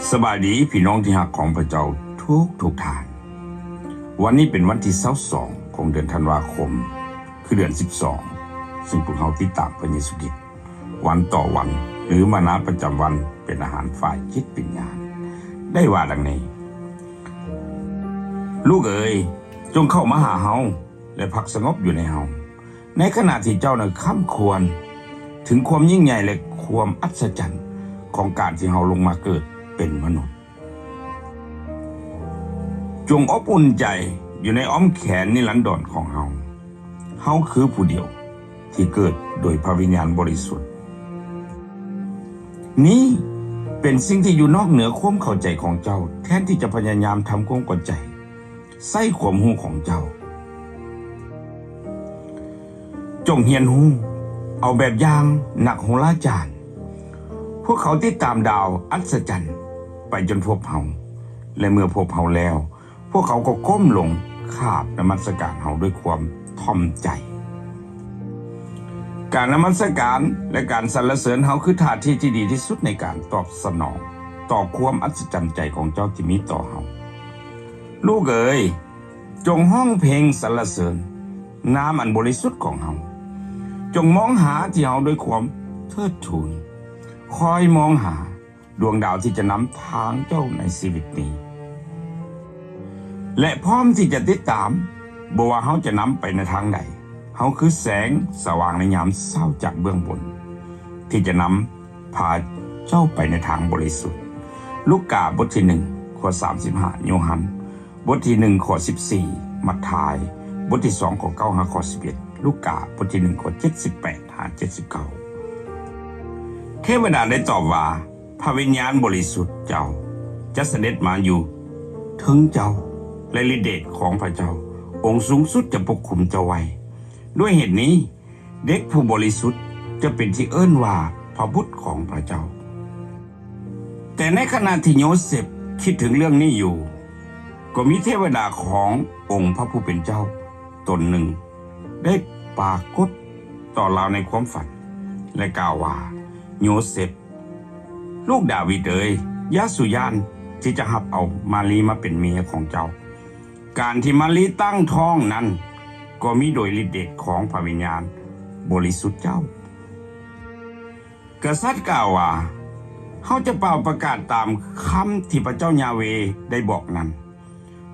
ສະບາຍດີພີ່ນ້ອງທີ່ຮັກຂອງພະເຈົ້າທຸກໆທ່ານ. ວັນນີ້ເປັນວັນທີຊາວສອງຂອງເດືອນທັນວາຄົມ ຄືເດືອນສິບສອງ ຊຶ່ງພວກເຮົາຕິດຕາມພະເຢຊູຄຣິດ ວັນຕໍ່ວັນ ຫຼື ມານາປະຈຳວັນ ເປັນອາຫານຝ່າຍຈິດວິນຍານ ໄດ້ວ່າດັ່ງນີ້: ລູກເອີຍ, ຈົ່ງເຂົ້າມາຫາເຮົາ ແລະ ພັກສະຫງົບຢູ່ໃນເຮົາ, ໃນຂະນະທີ່ເຈົ້ານັ້ນຄ້ຳຄວນເຖິງຄວາມຍິ່ງໃຫຍ່ ແລະ ຄວາມອັດສະຈັນຂອງການທີ່ເຮົາລົງມາເກີດເປັນມະນຸດ. ຈົ່ງອົບອຸ່ນໃຈຢູ່ໃນອ້ອມແຂນນິລັນດອນຂອງເຮົາ. ເຮົາຄືຜູ້ດຽວທີ່ເກີດໂດຍພະວິນຍານບໍລິສຸດ. ນີ້ເປັນສິ່ງທີ່ຢູ່ນອກເໜືອຄວາມເຂົ້າໃຈຂອງເຈົ້າ, ແທນທີ່ຈະພະຍາຍາມທຳຄວາມເຂົ້າໃຈ ໃຊ້ຄວາມຮູ້ຂອງເຈົ້າ. ຈົ່ງຮຽນຮູ້ເອົາແບບຢ່າງນັກໂຫລາຈານ. ພວກເຂົາຕິດຕາມດາວອັດສະຈັນໄປຈົນພົບເຮົາ, ແລະ ເມື່ອພົບເຮົາແລ້ວ, ພວກເຂົາກໍກົ້ມລົງຂາບນະມັດສະການເຮົາດ້ວຍຄວາມຖ່ອມໃຈ. ການນະມັດສະການ ແລະ ການສັນລະເສີນເຮົາຄືທ່າທີທີ່ດີທີ່ສຸດໃນການຕອບສະໜອງຕໍ່ຄວາມອັດສະຈັນໃຈຂອງເຈົ້າທີ່ມີຕໍ່ເຮົາ. ລູກເອີຍ, ຈົ່ງຮ້ອງເພງສັນລະເສີນນາມອັນບໍລິສຸດຂອງເຮົາ. ຈົ່ງມອງຫາທີ່ເຮົາດ້ວຍຄວາມເທີດທູນ. ຄອຍມອງຫາດວງດາວທີ່ຈະນຳທາງເຈົ້າໃນຊີວິດນີ້ ແລະ ພ້ອມທີ່ຈະຕິດຕາມ, ບໍ່ວ່າເຮົາຈະນຳໄປໃນທາງໃດ. ເຮົາຄືແສງສະຫວ່າງໃນຍາມເຊົ້າຈາກເບື້ອງບົນ ທີ່ຈະນຳພາເຈົ້າໄປໃນທາງບໍລິສຸດ. ລູກາ ບົດທີໜຶ່ງ ຂໍ້ສາມສິບຫ້າ, ໂຍຮັນ ບົດທີໜຶ່ງ ຂໍ້ສິບສີ່, ມັດທາຍ ບົດທີສອງ ຂໍ້ເກົ້າຫາຂໍ້ສິບເອັດ, ລູກາ ບົດທີໜຶ່ງ ຂໍ້ເຈັດສິບແປດຫາເຈັດສິບເກົ້າ. ເທວະດາໄດ້ຕອບວ່າ, ພະວິນຍານບໍລິສຸດເຈົ້າຈະສະເດັດມາຢູ່ເທິງເຈົ້າ ແລະ ລິດເດດຂອງພະເຈົ້າອົງສູງສຸດຈະປົກຄຸມເຈົ້າໄວ້. ດ້ວຍເຫດນີ້, ເດັກຜູ້ບໍລິສຸດຈະເປັນທີ່ເອີ້ນວ່າພະບຸດຂອງພະເຈົ້າ. ແຕ່ໃນຂະນະທີ່ໂຍເຊັບຄິດເຖິງເລື່ອງນີ້ຢູ່, ກໍມີເທວະດາຂອງອົງພະຜູ້ເປັນເຈົ້າຕົນໜຶ່ງໄດ້ປາກົດຕໍ່ລາວໃນຄວາມຝັນ ແລະ ກ່າວວ່າ, ໂຍເຊັບ, ລູກດາວິດເອີຍ, ຢ່າສູ່ຢ້ານທີ່ຈະຮັບເອົາມາຣີມາເປັນເມຍຂອງເຈົ້າ. ການທີ່ມາຣີຕັ້ງທ້ອງນັ້ນ ກໍມີໂດຍລິດເດດຂອງພະວິນຍານບໍລິສຸດເຈົ້າ. ກະສັດກ່າວວ່າ, ເຮົາຈະປ່າວປະກາດຕາມຄຳທີ່ພະເຈົ້າຢາເວໄດ້ບອກນັ້ນ.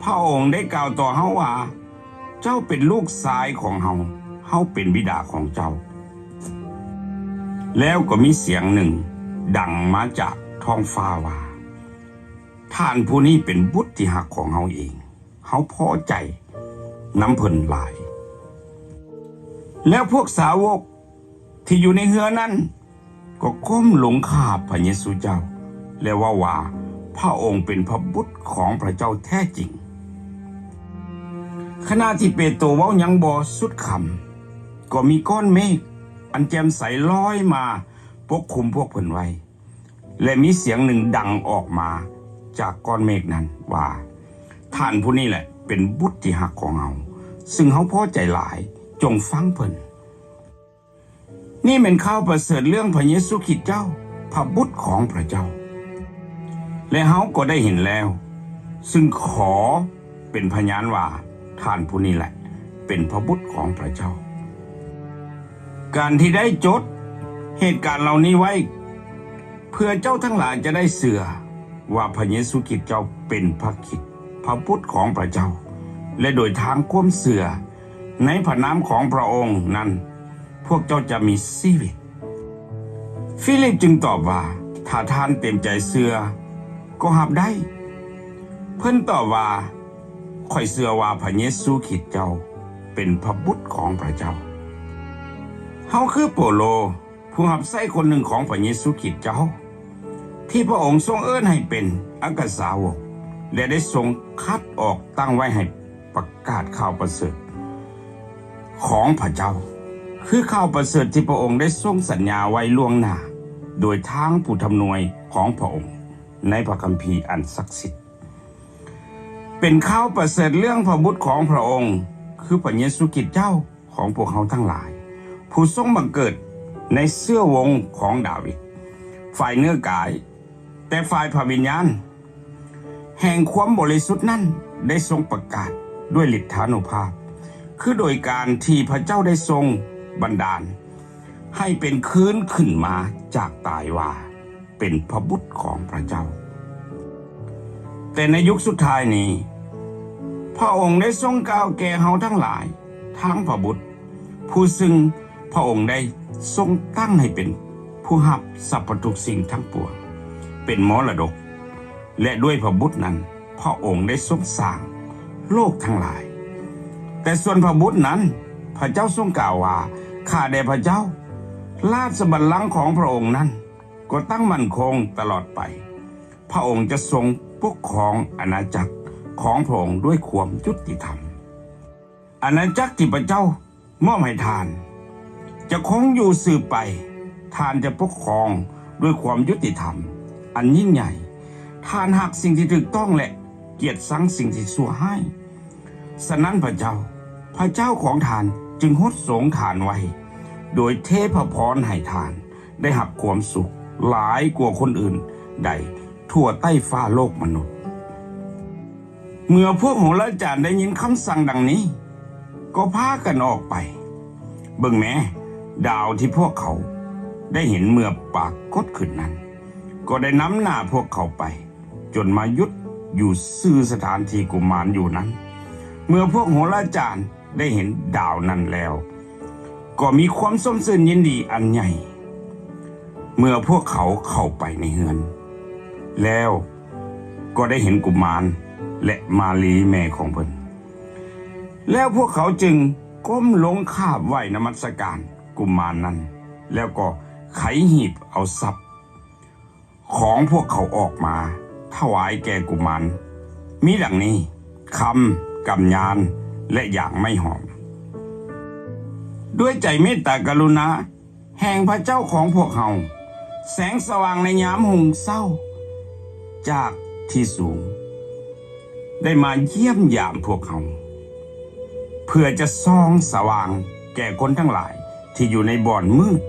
ພະອົງໄດ້ກ່າວຕໍ່ເຮົາວ່າ, ເຈົ້າເປັນລູກຊາຍຂອງເຮົາ, ເຮົາເປັນບິດາຂອງເຈົ້າ. ແລ້ວກໍມີສຽງໜຶ່ງດັງມາຈາກທ້ອງຟ້າວ່າ, ທ່ານຜູ້ນີ້ເປັນບຸດທີ່ຮັກຂອງເຮົາເອງ, ເຮົາພໍໃຈນຳເພິ່ນຫຼາຍ. ແລ້ວພວກສາວົກທີ່ຢູ່ໃນເຮືອນັ້ນ ກໍກົ້ມລົງຂາບພະເຢຊູເຈົ້າ ແລະ ເວົ້າວ່າ, ພະອົງເປັນພະບຸດຂອງພະເຈົ້າແທ້ຈິງ. ຂະນະທີ່ເປໂຕເວົ້າຍັງບໍ່ສຸດຄຳ, ກໍມີກ້ອນເມກອັນແຈ່ມໃສລອຍມາປົກຄຸມພວກເພິ່ນໄວ້. ແລະ ມີສຽງໜຶ່ງດັງອອກມາຈາກກ້ອນເມກນັ້ນວ່າ, ທ່ານຜູ້ນີ້ແຫຼະເປັນບຸດທີ່ຮັກຂອງເຮົາ, ຊຶ່ງເຮົາພໍໃຈຫຼາຍ, ຈົ່ງຟັງເພິ່ນ. ນີ້ແມ່ນຂ່າວປະເສີດເລື່ອງພະເຢຊູຄຣິດເຈົ້າ, ພະບຸດຂອງພະເຈົ້າ. ແລະ ເຮົາກໍໄດ້ເຫັນແລ້ວ, ຊຶ່ງຂໍເປັນພະຍານວ່າ, ທ່ານຜູ້ນີ້ແຫຼະເປັນພະບຸດຂອງພະເຈົ້າ. ການທີ່ໄດ້ຈົດເຫດການເຫຼົ່ານີ້ໄວ້ ເພື່ອເຈົ້າທັງຫຼາຍຈະໄດ້ເຊື່ອວ່າພະເຢຊູຄຣິດເຈົ້າເປັນພະຄຣິດ, ພະບຸດຂອງພະເຈົ້າ, ແລະ ໂດຍທາງຄວາມເຊື່ອໃນພະນາມຂອງພະອົງນັ້ນ, ພວກເຈົ້າຈະມີຊີວິດ. ຟີລິບຈຶ່ງຕອບວ່າ, ຖ້າທ່ານເຕັມໃຈເຊື່ອ, ກໍຮັບໄດ້. ເພິ່ນຕອບວ່າ, ຂ້ອຍເຊື່ອວ່າພະເຢຊູຄຣິດເຈົ້າເປັນພະບຸດຂອງພະເຈົ້າ. ເຮົາຄືໂປໂລ, ຜູ້ຮັບໃຊ້ຄົນໜຶ່ງຂອງພະເຢຊູຄຣິດເຈົ້າ, ທີ່ພະອົງຊົງເອີ້ນໃຫ້ເປັນອັກຄະສາວົກ ແລະ ໄດ້ຊົງຄັດອອກຕັ້ງໄວ້ໃຫ້ປະກາດຂ່າວປະເສີດຂອງພະເຈົ້າ, ຄືຂ່າວປະເສີດທີ່ພະອົງໄດ້ຊົງສັນຍາໄວ້ລ່ວງໜ້າ ໂດຍທາງຜູ້ທຳນວຍຂອງພະອົງໃນພະຄຳພີອັນສັກສິດ. ເປັນຂ່າວປະເສີດເລື່ອງພະບຸດຂອງພະອົງ, ຄືພະເຢຊູຄຣິດເຈົ້າຂອງພວກເຮົາທັງຫຼາຍ, ຜູ້ຊົງບັງເກີດໃນເຊື້ອວົງຂອງດາວິດ, ຝ່າຍເນື້ອກາຍ ແຕ່ຝ່າຍພະວິນຍານແຫ່ງຄວາມບໍລິສຸດນັ້ນໄດ້ຊົງປະກາດດ້ວຍລິດທານຸພາບ ຄືໂດຍການທີ່ພະເຈົ້າໄດ້ຊົງບັນດານໃຫ້ເປັນຄືນຂຶ້ນມາຈາກຕາຍວ່າ ເປັນພະບຸດຂອງພະເຈົ້າ. ແຕ່ໃນຍຸກສຸດທ້າຍນີ້ ພະອົງໄດ້ຊົງກ່າວແກ່ເຮົາທັງຫຼາຍທາງພະບຸດ ຜູ້ຊຶ່ງພະອົງໄດ້ຊົງຕັ້ງໃຫ້ເປັນຜູ້ຮັບສັບພະທຸກສິ່ງທັງປວງເປັນມໍລະດົກ ແລະ ດ້ວຍພະບຸດນັ້ນ ພະອົງໄດ້ຊົງສ້າງໂລກທັງຫຼາຍ. ແຕ່ສ່ວນພະບຸດນັ້ນ ພະເຈົ້າຊົງກ່າວວ່າ ຂ້າແດ່ພະເຈົ້າ, ລາຊະບັນລັງຂອງພະອົງນັ້ນກໍຕັ້ງໝັ້ນຄົງຕະຫຼອດໄປ. ພະອົງຈະຊົງປົກຄອງອານາຈັກຂອງພະອົງດ້ວຍຄວາມຍຸຕິທຳ. ອານາຈັກທີ່ພະເຈົ້າມອບໃຫ້ທ່ານ ຈະຄົງຢູ່ສືບໄປ. ທ່ານຈະປົກຄອງດ້ວຍຄວາມຍຸຕິທຳອັນຍິ່ງໃຫຍ່. ທ່ານຮັກສິ່ງທີ່ຖືກຕ້ອງ ແລະ ກຽດຊັງສິ່ງທີ່ຊົ່ວຮ້າຍ. ສະນັ້ນພະເຈົ້າ, ພະເຈົ້າຂອງທ່ານຈຶ່ງຫົດສົງທ່ານໄວ້ ໂດຍເທພະພອນໃຫ້ທ່ານໄດ້ຮັບຄວາມສຸກຫຼາຍກວ່າຄົນອື່ນໃດທົ່ວໃຕ້ຟ້າໂລກມະນຸດ. ເມື່ອພວກໂຫລາຈານໄດ້ຍິນຄຳສັ່ງດັ່ງນີ້ ກໍພາກັນອອກໄປ. ເບິ່ງແມ້, ດາວທີ່ພວກເຂົາໄດ້ເຫັນເມື່ອປາກົດຂຶ້ນນັ້ນ ກໍໄດ້ນຳໜ້າພວກເຂົາໄປ ຈົນມາຢຸດຢູ່ຊື່ສະຖານທີ່ກຸມານຢູ່ນັ້ນ. ເມື່ອພວກໂຫລາຈານໄດ້ເຫັນດາວນັ້ນແລ້ວ ກໍມີຄວາມຊົມຊື່ນຍິນດີອັນໃຫຍ່. ເມື່ອພວກເຂົາເຂົ້າໄປໃນເຮືອນແລ້ວ ກໍໄດ້ເຫັນກຸມານ ແລະ ມາລີແມ່ຂອງເພິ່ນ. ແລ້ວພວກເຂົາຈຶ່ງກົ້ມລົງຂາບໄຫວ້ນະມັດສະການກຸມານນັ້ນ ແລ້ວກໍໄຂຫີບເອົາຊັບ ຂອງພວກເຂົາອອກມາຖວາຍແກ່ກຸມານ ມີດັ່ງນີ້, ຄຳ, ກຳຍານ ແລະ ຢາງໄມ້ຫອມ. ດ້ວຍໃຈເມດຕາກະລຸນາແຫ່ງພະເຈົ້າຂອງພວກເຮົາ, ແສງສະຫວ່າງໃນຍາມຮຸ່ງເຊົ້າຈາກທີ່ສູງ ໄດ້ມາຢ້ຽມຢາມພວກເຮົາ ເພື່ອຈະສ່ອງສະຫວ່າງແກ່ຄົນທັງຫຼາຍທີ່ຢູ່ໃນບ່ອນມືດ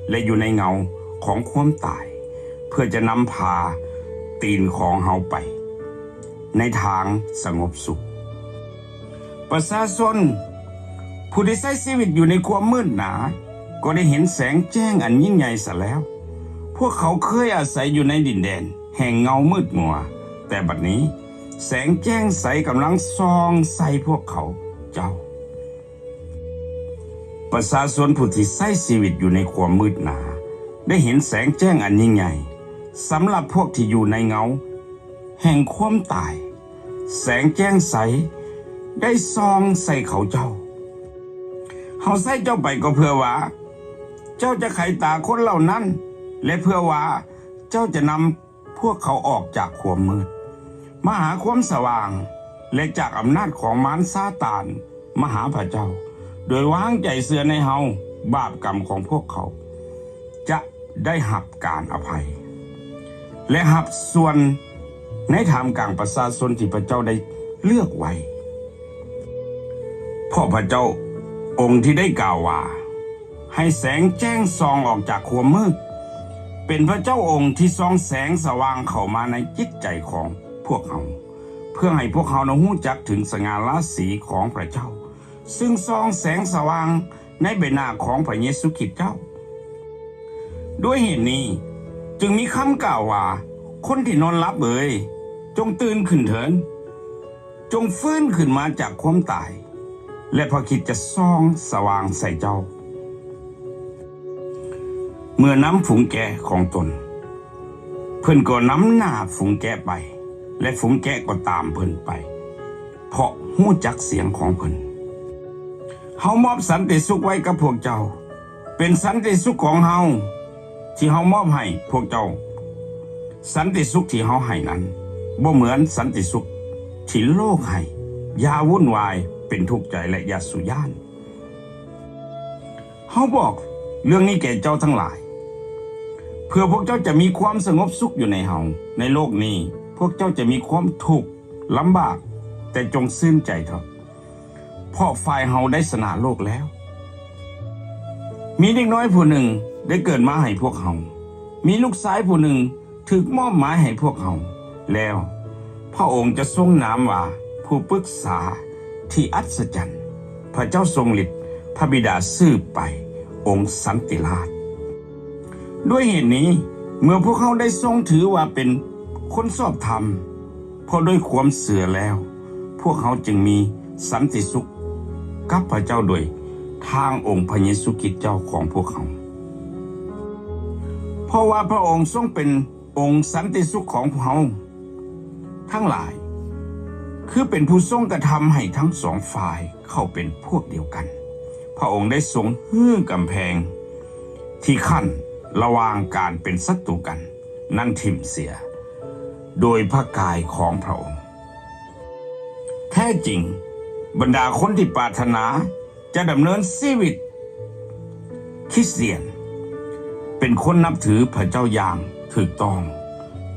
ແລະ ຢູ່ໃນເງົາຂອງຄວາມຕາຍ, ເພື່ອຈະນຳພາຕີນຂອງເຮົາໄປໃນທາງສະຫງົບສຸກ. ປະຊາຊົນຜູ້ທີ່ໃຊ້ຊີວິດຢູ່ໃນຄວາມມືດໜາ ກໍໄດ້ເຫັນແສງແຈ້ງອັນຍິ່ງໃຫຍ່ສະແລ້ວ. ພວກເຂົາເຄີຍອາໄສຢູ່ໃນດິນແດນແຫ່ງເງົາມືດມົວ, ແຕ່ບັດນີ້ ແສງແຈ້ງໃສກຳລັງສ່ອງໃສ່ພວກເຂົາເຈົ້າ. ປະຊາຊົນຜູ້ທີ່ໃຊ້ຊີວິດຢູ່ໃນຄວາມມືດໜາ ໄດ້ເຫັນແສງແຈ້ງອັນຍິ່ງໃຫຍ່. ສຳລັບພວກທີ່ຢູ່ໃນເງົາແຫ່ງຄວາມຕາຍ, ແສງແຈ້ງໃສໄດ້ສ່ອງໃສ່ເຂົາເຈົ້າ. ເຮົາໃຊ້ເຈົ້າໄປກໍເພື່ອວ່າ ເຈົ້າຈະໄຂຕາຄົນເຫຼົ່ານັ້ນ ແລະ ເພື່ອວ່າເຈົ້າຈະນຳ ພວກເຂົາອອກຈາກຄວາມມືດ ມາຫາຄວາມສະຫວ່າງ ແລະ ຈາກອຳນາດຂອງມານຊາຕານ ມາຫາພະເຈົ້າ, ໂດຍວາງໃຈເຊື່ອໃນເຮົາ, ບາບກຳຂອງພວກເຂົາຈະໄດ້ຮັບການອະໄພ ແລະ ຮັບສ່ວນໃນທ່າມກາງປະຊາຊົນທີ່ພະເຈົ້າໄດ້ເລືອກໄວ້. ເພາະພະເຈົ້າອົງທີ່ໄດ້ກ່າວວ່າ, ໃຫ້ແສງແຈ້ງສ່ອງອອກຈາກຄວາມມືດ, ເປັນພະເຈົ້າອົງທີ່ສ່ອງແສງສະຫວ່າງເຂົ້າມາໃນຈິດໃຈຂອງພວກເຮົາ, ເພື່ອໃຫ້ພວກເຮົາໄດ້ຮູ້ຈັກເຖິງສະຫງ່າລາສີຂອງພະເຈົ້າ, ຊຶ່ງສ່ອງແສງສະຫວ່າງໃນໃບໜ້າຂອງພະເຢຊູຄຣິດເຈົ້າ. ດ້ວຍເຫດນີ້ຈຶ່ງມີຄຳກ່າວວ່າ, ຄົນທີ່ນອນຫຼັບເອີຍ, ຈົ່ງຕື່ນຂຶ້ນເຖີ້ນ. ຈົ່ງຟື້ນຂຶ້ນມາຈາກຄວາມຕາຍ, ແລະ ພະຄຣິດຈະສ່ອງສະຫວ່າງໃສ່ເຈົ້າ. ເມື່ອນຳຝູງແກະຂອງຕົນ, ເພິ່ນກໍນຳໜ້າຝູງແກະໄປ, ແລະ ຝູງແກະກໍຕາມເພິ່ນໄປ, ເພາະຮູ້ຈັກສຽງຂອງເພິ່ນ. ເຮົາມອບສັນຕິສຸກໄວ້ກັບພວກເຈົ້າ, ເປັນສັນຕິສຸກຂອງເຮົາ ທີ່ເຮົາມອບໃຫ້ພວກເຈົ້າ. ສັນຕິສຸກທີ່ເຮົາໃຫ້ນັ້ນ ບໍ່ເໝືອນສັນຕິສຸກທີ່ໂລກໃຫ້. ຢ່າວຸ່ນວາຍ, ເປັນທຸກໃຈ ແລະ ຢ່າສູ່ຢ້ານ. ເຮົາບອກເລື່ອງນີ້ແກ່ເຈົ້າທັງຫຼາຍ, ເພື່ອພວກເຈົ້າຈະມີຄວາມສະຫງົບສຸກຢູ່ໃນເຮົາ. ໃນໂລກນີ້ ພວກເຈົ້າຈະມີຄວາມທຸກລຳບາກ, ແຕ່ຈົ່ງຊື່ນໃຈເຖາະ. ເພາະຝ່າຍເຮົາໄດ້ຊະນະໂລກແລ້ວ. ມີເດັກນ້ອຍຜູ້ໜຶ່ງໄດ້ເກີດມາໃຫ້ພວກເຮົາ, ມີລູກຊາຍຜູ້ໜຶ່ງ ຖືກມອບໝາຍໃຫ້ພວກເຮົາແລ້ວ. ພະອົງຈະຊົງນາມວ່າ ຜູ້ປຶກສາທີ່ອັດສະຈັນ, ພະເຈົ້າຊົງລິດ, ພະບິດາສືບໄປ, ອົງສັນຕິລາດ. ດ້ວຍເຫດນີ້, ເມື່ອພວກເຮົາໄດ້ຊົງຖືວ່າເປັນຄົນຊອບທຳ, ເພາະດ້ວຍຄວາມເຊື່ອແລ້ວ ພວກເຮົາຈຶ່ງມີສັນຕິສຸກກັບພະເຈົ້າໂດຍທາງອົງພະເຢຊູຄຣິດເຈົ້າຂອງພວກເຮົາ. ເພາະວ່າພະອົງຊົງເປັນອົງສັນຕິສຸກຂອງພວກເຮົາທັງຫຼາຍ, ຄືເປັນຜູ້ຊົງກະທຳໃຫ້ທັງສອງຝ່າຍເຂົ້າເປັນພວກດຽວກັນ. ພະອົງໄດ້ຊົງຮື້ກຳແພງທີ່ຂັ້ນລະຫວ່າງການເປັນສັດຕູກັນນັ້ນຖິ້ມເສຍ ໂດຍພະກາຍຂອງພະອົງ. ແທ້ຈິງ, ບັນດາຄົນທີ່ປາດຖະໜາຈະດຳເນີນຊີວິດຄຣິສຕຽນ ເປັນຄົນນັບຖືພະເຈົ້າຢ່າງຖືກຕ້ອງ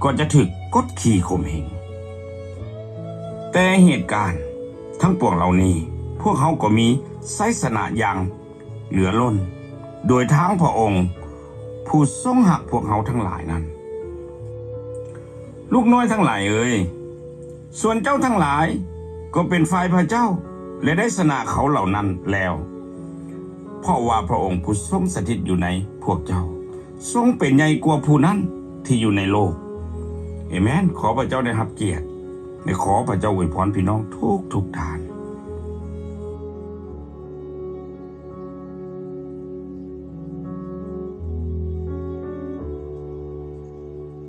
ກໍຈະຖືກກົດຂີ່ຂົ່ມເຫງ. ແຕ່ເຫດການທັງປວງເຫຼົ່ານີ້, ພວກເຮົາກໍມີໄຊຊະນະຢ່າງເຫຼືອລົ້ນ ໂດຍທາງພະອົງຜູ້ຊົງຮັກພວກເຮົາທັງຫຼາຍນັ້ນ. ລູກນ້ອຍທັງຫຼາຍເອີຍ, ສ່ວນເຈົ້າທັງຫຼາຍກໍເປັນຝ່າຍພະເຈົ້າ ແລະ ໄດ້ຊະນະເຂົາເຫຼົ່ານັ້ນແລ້ວ, ເພາະວ່າພະອົງຜູ້ຊົງສະຖິດຢູ່ໃນພວກເຈົ້າ ຊົງເປັນໃຫຍ່ກວ່າຜູ້ນັ້ນທີ່ຢູ່ໃນໂລກ. ເອເມນ. ຂໍພະເຈົ້າໄດ້ຮັບກຽດ ແລະ ຂໍພະເຈົ້າອວຍພອນພີ່ນ້ອງທຸກໆທ່ານ.